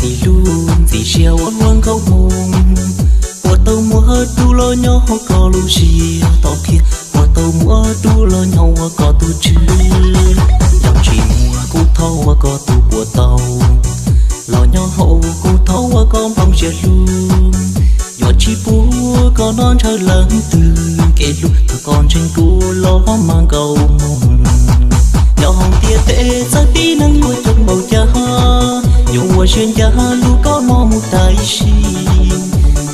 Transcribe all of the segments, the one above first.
Txij lub ntxim siab ua luag nkauj moo, puas tau muaj dua los nyob hauv koj lub siab tau qhia, puas tau muaj dua los nyob ua koj tus tswv. Yog tsis muaj kuv thov ua koj tus puas tau, los nyob hauv kuv thov ua koj nplooj siab hlub. Yuav tsis pub koj noj ntshaw leej twg kev hlub, thaum koj ntseeg kuv los mas nkauj moo. Nyob hauv ntiaj teb txawv tib neeg yuav coob npaum cas, yuav ua siab ncaj lub koj no mus tas ib sim.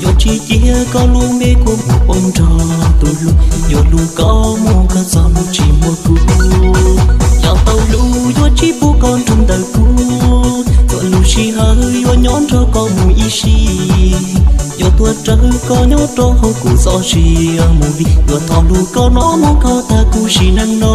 Yuav tsis cia koj lub me kua muag poob nrog tus hlub, yuav hlub koj mus koj txoj lub tsis muaj kuv. Yog tau hlub yuav tsis pub koj nrug ntawm kuv, txhua lub sij hawm yuav nyob nrog koj mus ib sim. Yuav tuag raws koj nyob rau hauv kuv txoj sia mus li, yuav thov hlub koj no mus koj tag kuv sim neej no.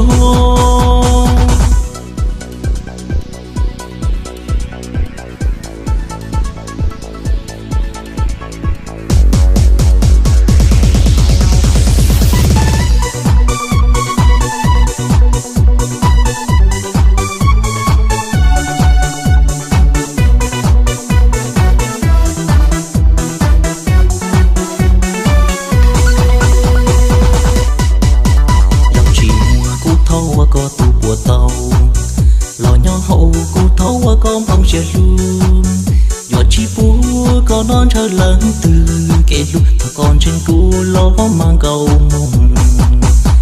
Yog tsis muaj kuv thov ua koj tus puas tau, los nyob hauv kuv thov ua koj nplooj siab hlub. Yuav tsis pub koj noj ntshaw leej twg kev hlub, thaum koj ntseeg kuv los mas nkauj moo.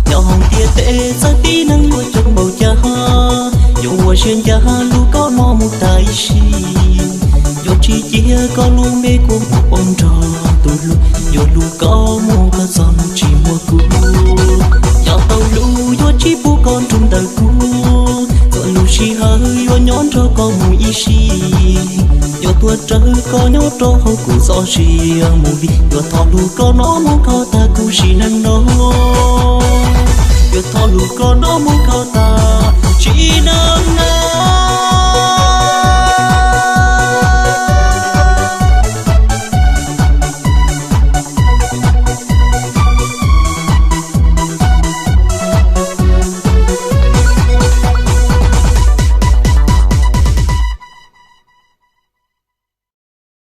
Nyob hauv ntiaj teb txawv tib neeg yuav coob npaum cas, yuav ua siab ncaj lub koj no mus tas ib sim. Yuav tsis cia koj lub me kua muag poob nrog tus hlub, yuav hlub koj mus koj txoj lub tsis muaj kuv. Yog tau hlub yuav tsis pub koj nrug ntawm kuv, txhua lub sij hawm yuav nyob nrog koj mus ib sim. Yuav tuag raws koj nyob rau hauv kuv txoj sia mus li, yuav thov hlub koj no mus koj tag kuv sim neej no. Yuav thov hlub koj no mus koj tag sim neej no.